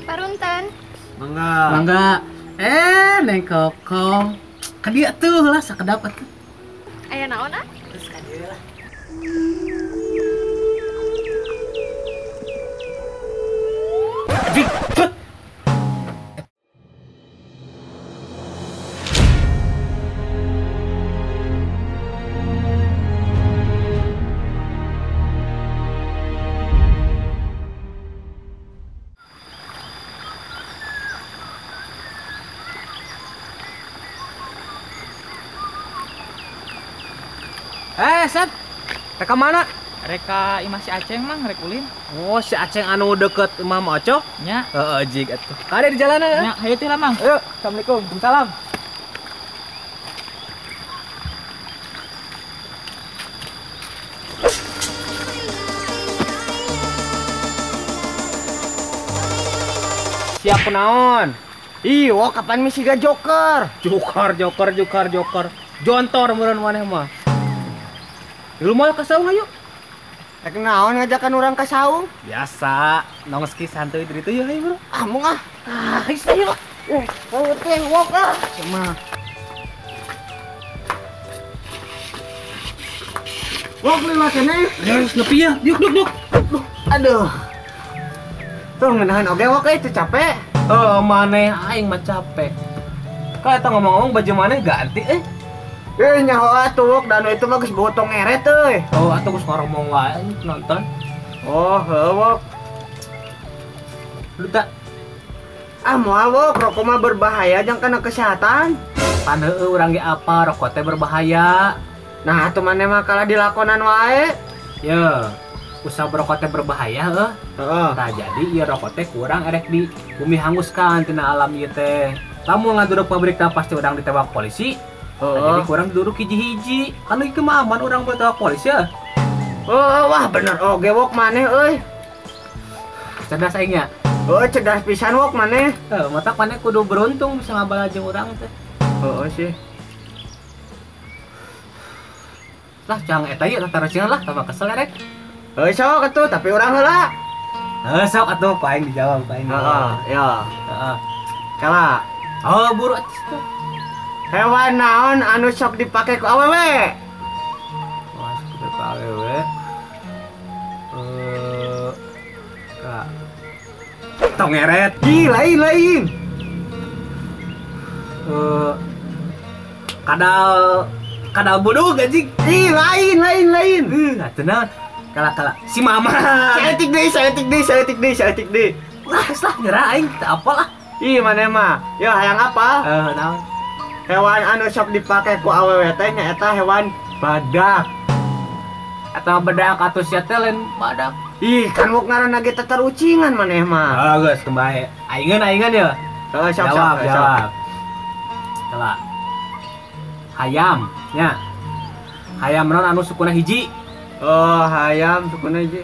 Parunten. Mangga. Mangga. Neng Kokom. Ka dieu tuh lah sakedap atuh. Aya naon ah? Terus ka dieu lah. Sep, reka mana? Reka imah si Aceng mang, rek ulin. Oh, si Aceng anu deket imah Ma Oco? Nya. Heeh, jig atuh. Kade di jalanan ya? Nya, hayu teh lah mang. Ayo, assalamualaikum. Salam. Siap kunaon? Ih, wah kapan misi ga joker? Joker, joker, joker, joker. Jontor meureun maneh mah. Lu mau ke saung ayo? Rek naon ngajakan urang ka saung? Biasa, nongski santuy di ditu ya ayo bro. Ah, mung ah. Ah, ayo lah. Teh wok ah. Cuma. Wok lila keneh. Geus nepi ya. Yuk, duk, duk. Aduh. Tuh ngenahan oge wok euy teu capek. Oh, maneh aing mah capek. Ka eta ngomong-ngomong baju maneh ganti euy. Nyaho atuh wok dan itu mah geus botong ngeret euy. Oh, atuh geus ngoromong wae nonton. Oh, heuh wok. Lu tak ah moal wok, rokok mah berbahaya jang kana kesehatan. Pan heueuh urang ge apa rokok teh berbahaya. Nah, atuh maneh mah kalah dilakonan wae. Ye, usah rokok teh berbahaya heuh. Heeh. Tah jadi ieu rokok teh kurang erek di bumi hanguskan tina alam ieu teh. Lamun ngaduruk pabrik tah pasti urang ditewak polisi. Oh. Nah, jadi kurang duduk hiji-hiji. Kan ieu mah aman urang buat polisi ya. Oh, wah bener oge wok maneh euy. Cerdas aing nya. Oh, cerdas pisan wok maneh. Heuh, matak maneh kudu beruntung bisa ngabala jeung urang teh. Heeh sih. Lah jang eta ieu tatarucingan lah tambah kesel rek. Heuh sok atuh tapi urang heula. Heuh sok atuh ku aing dijawab ku aing. Heeh, ya. Heeh. Kala. Oh, buru atuh. Hewan naon anu sok dipake ku awewe? Wah, sok dipake awewe. Ka. Tong ngeret. Ih, lain lain. Kadal kadal bodoh anjing. Ih, lain lain lain. Atuh naon? Kala-kala si mama. Saeutik deui, saeutik deui, saeutik deui, saeutik deui. Lah, lah nyerah aing teu apal lah. Ih, maneh mah. Ya hayang apa? Naon? Hewan anu sok dipake ku awewe teh nyaeta hewan badak. Eta badak atuh sia teh lain badak. Ih, kan wok ngaranna ge tatarucingan maneh mah. Ah, geus kembae. Aingeun aingeun ya. Heeh, sok jawab, sok jawab. Kala. Hayam nya. Hayam naon anu sukuna hiji? Oh, hayam sukuna hiji.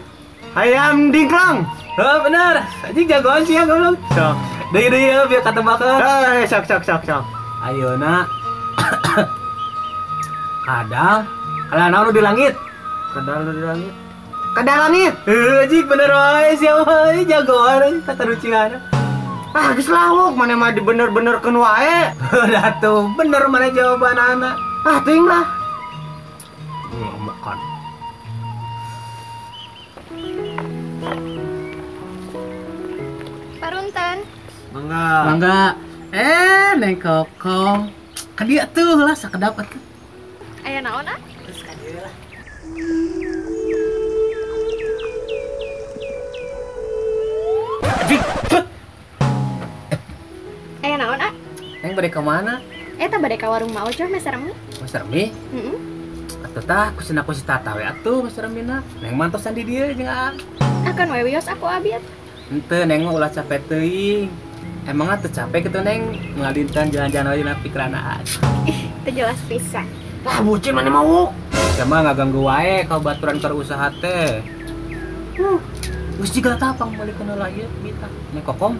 Hayam dingklang. Heuh, bener. Anjing jagoan sia goblok. Sok. Deui deui ya biar katebakeun. Heuh, sok sok sok sok. Ayeuna kadal kadal naon di langit? Kadal di langit. Kadal langit. Heuh, anjing bener wae sia mah jagoan tatarucingan. Ah, geus lawok maneh mah dibener-benerkeun wae. Udah tuh, bener mana jawabanana. Ah, teuing lah. Makan. Parunten. Mangga. Mangga. Neng Kokom. Ka dieu tuh lah sakedap atuh. Aya naon ah? Terus ka dieu lah. Anjing. Aya naon ah? Neng bade ka mana? Eta bade ka warung Ma Ocoh meser mie. Meser mie? Heeh. Atuh tah kusina ku si Tata we atuh meser mie-na. Neng mantosan di dieu jeung Aa. Akan we wios aku abi atuh. Henteu Neng mah ulah capek teuing. Emang atuh capek gitu Neng ngalintan jalan-jalan wae dina pikiran Aa. Ih, teu jelas pisan. Lah bucin maneh mah wok. Sama ngaganggu wae ka baturan keur usaha teh. Geus jiga tapang balikeun heula ieu mita. Neng Kokom.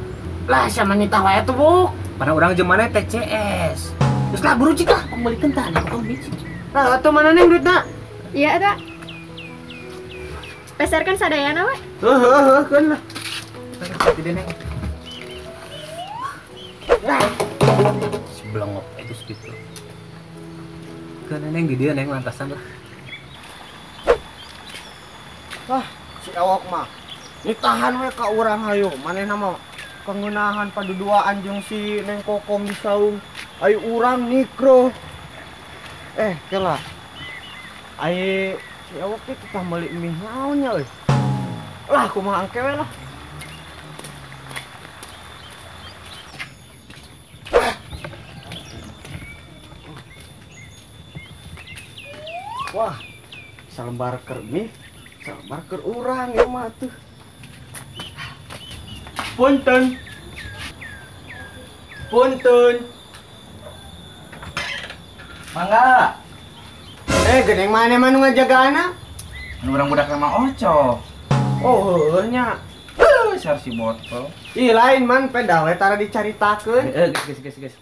Lah sia mah nitah wae atuh wok. Padahal urang jeung maneh TCS. Geus lah buru cik lah pangbalikeun tah Neng Kokom hiji. Lah atuh mana Neng duitna? Iya eta. Peserkeun sadayana we. Heuh heuh keun lah. Tidak neng. Sebelengop itu segitu. Keun neng di dieu neng lantasan lah. Wah, si ewok mah ditahan we ka urang hayu. Manehna mah kangenahan paduduaan jeung si Neng Kokom di saung. Ayo urang nikro. Kela. Ai si ewok teh kita meuli mie naon nya euy. Lah kumaha engke we lah. Wah, salembar keur mie, salembar keur urang ieu mah tuh. Punten. Punten. Mangga. Geuning maneh mah nu ngajagaana? Anu urang budak sama Oco. Oh, heueuh nya. Heuh, sar si botol. Ih, lain man peda we tara dicaritakeun. Geus geus geus.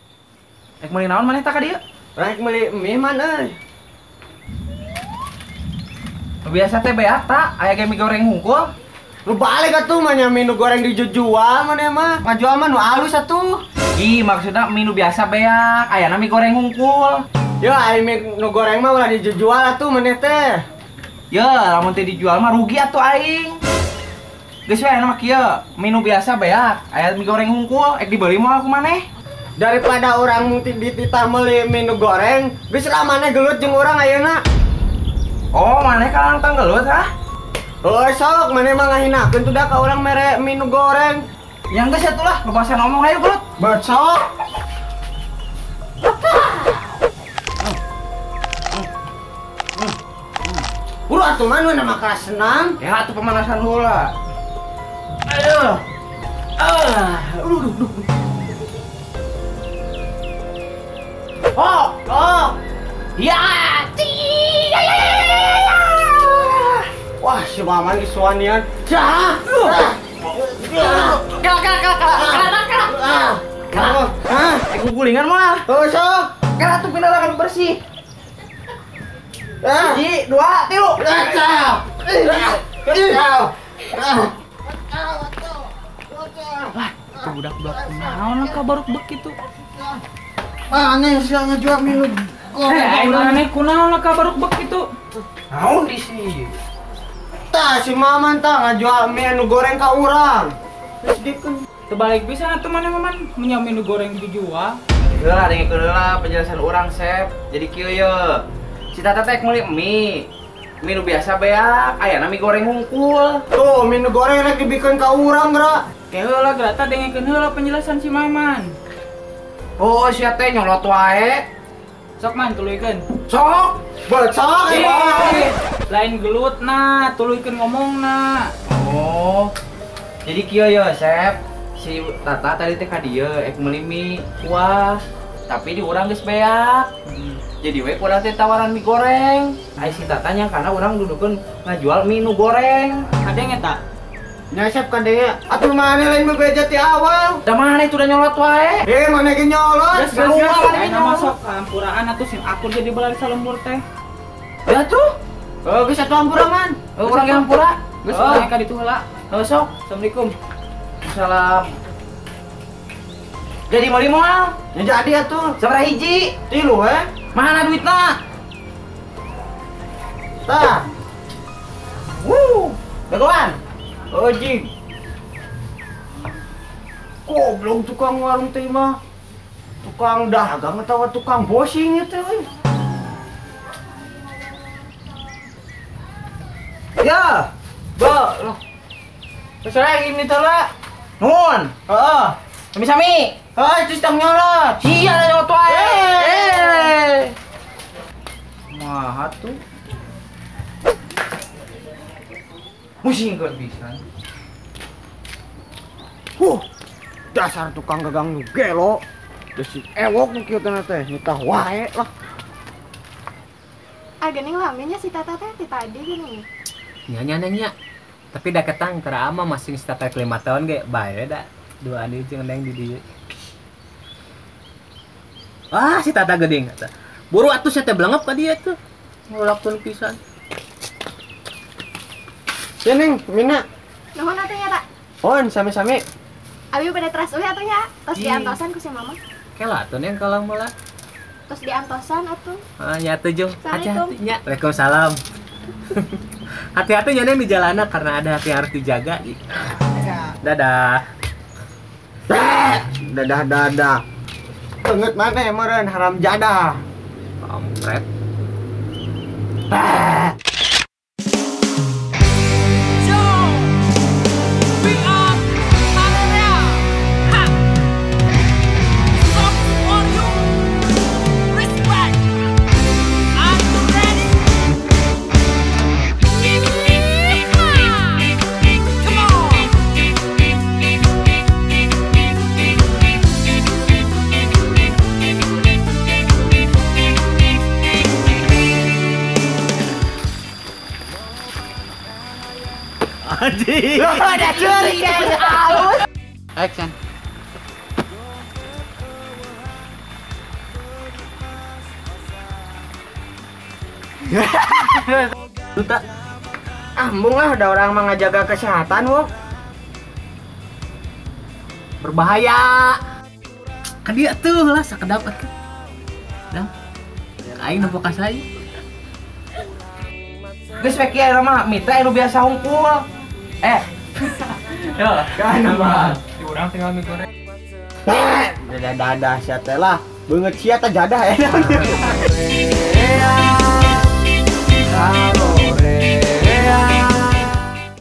Rek meuli naon maneh tah ka dieu? Rek meuli mie man euy. Biasa teh beak ta, aya ge mie goreng hungkul. Lu balik atuh mah nya mie nu goreng dijual maneh mah. Ngajual mah nu alus atuh. Ih, maksudna mie nu biasa beak, ayana mie goreng hungkul. Yo, ai mie nu goreng mah ulah dijual atuh maneh teh. Ya, lamun teh dijual mah rugi atuh aing. Geus we aya mah kieu, mie nu biasa beak, aya mie goreng hungkul, ek dibeli moal ku maneh. Daripada urang dititah meuli mie nu goreng, geus lah maneh gelut jeung urang ayeuna. Oh, maneh kalang tang gelut hah? Oh, sok maneh mah ngahinakeun tuh da ka urang mere mie nu goreng. Yang geus atuh lah, bebasan ngomong ayo gelut. Besok. Buru atuh mah nu nama kelas senam. Ya atuh pemanasan heula. Aduh. Ah, aduh duh. Oh, oh. Ya. Wah, si Maman disuanian. Jah. Kala kala kala kala kala. Kala. Hah? Gugulingan mah. Oh, sok. Kala tuh pindah kan bersih. 1, 2, 3. Lah, itu budak-budak naon ka baruk bek kitu. Aneh sia ngajual mie goreng. Aneh kunaon ka baruk bek kitu. Naon di sini? Tah si Maman tah ngajual mie nu goreng ka urang. Terus dikeun. Teu balik pisan atuh maneh Maman, nya mie nu goreng dijual. Heula dengekeun heula penjelasan urang, Sep. Jadi kieu ye. Si Tata teh meuli mie. Mie nu biasa beak, ayana mie goreng hungkul. Tuh, mie nu goreng rek dibikeun ka urang geura. Ke heula geura tah dengekeun heula penjelasan si Maman. Oh, sia teh nyolot wae. Sok man tuluykeun. Sok. Bocok lain gelut na, tuluykeun ngomongna. Oh. Jadi kieu ye, Sep. Si Tata tadi teh ka dieu ek meuli mie kuah, tapi di urang geus beak. Jadi we kurang teh tawaran mie goreng. Ai si Tata nya karena urang dudukeun ngajual mie nu goreng. Kadeng eta? Nya Sep kadenge. Atuh maneh lain bebeja ti awal. Da maneh tuh udah nyolot wae. Maneh ge nyolot. Geus geus. Ayeuna masuk hampuraan atuh sing akur jadi balari salembur teh. Ya tuh. Oh, geus atuh hampura man. Urang ge hampura. Geus urang ka ditu heula. Heuh sok. Assalamualaikum. Salam. Jadi meuli moal? Ya jadi atuh. Sabaraha hiji? 3 we. Mana duitna? Tah. Wuh, dagoan. Ojing. Goblok tukang warung teh mah. Tukang dagang atawa tukang bosing itu euy. Ya. Ba, loh. Pesore ini teh lah. Nuhun. Heeh. Sami-sami. Heuh, terus tong nyolot. Sia lah nyolot wae. Maha tuh. Pusing keur pisan. Huh. Dasar tukang gagang nu gelo. Geus si ewok nu kieu teh nitah wae lah. Ah geuning laminya si Tata teh ti tadi geuning. Nya nya neng nya. Tapi da ketang keur ama masih si Tata 5 tahun ge bae da. Dua anu jeung neng di dieu. Ah si Tata geuning eta. Buru atuh sia teh belengep ka dieu tuh. Ngolakkeun pisan. Ya Neng, mina. Nuhun atuh nya, Tak. Pon sami-sami. Abi pada teras uih atuh nya, tos diantosan ku si Mama. Kela atuh Neng kalau mola. Tos diantosan atuh. Ah, nya atuh jung. Hati-hati nya. Waalaikumsalam. Hati-hati nya Neng di jalanan karena ada hati yang harus dijaga. Dadah. Dadah dadah. Banget mana meureun haram jadah. Kampret. Anjing. Udah curi kayak. Action. Duta. Ah, embung lah ada orang mah ngajaga kesehatan, wo. Berbahaya. Kan dia tuh lah sakedap atuh. Dah. Aing nempo ka saya. Geus we kieu mah mitra anu biasa hungkul. Yo, kan mah. Di urang tinggal mie goreng. Dadah dadah sia teh lah. Beungeut sia teh jadah ya.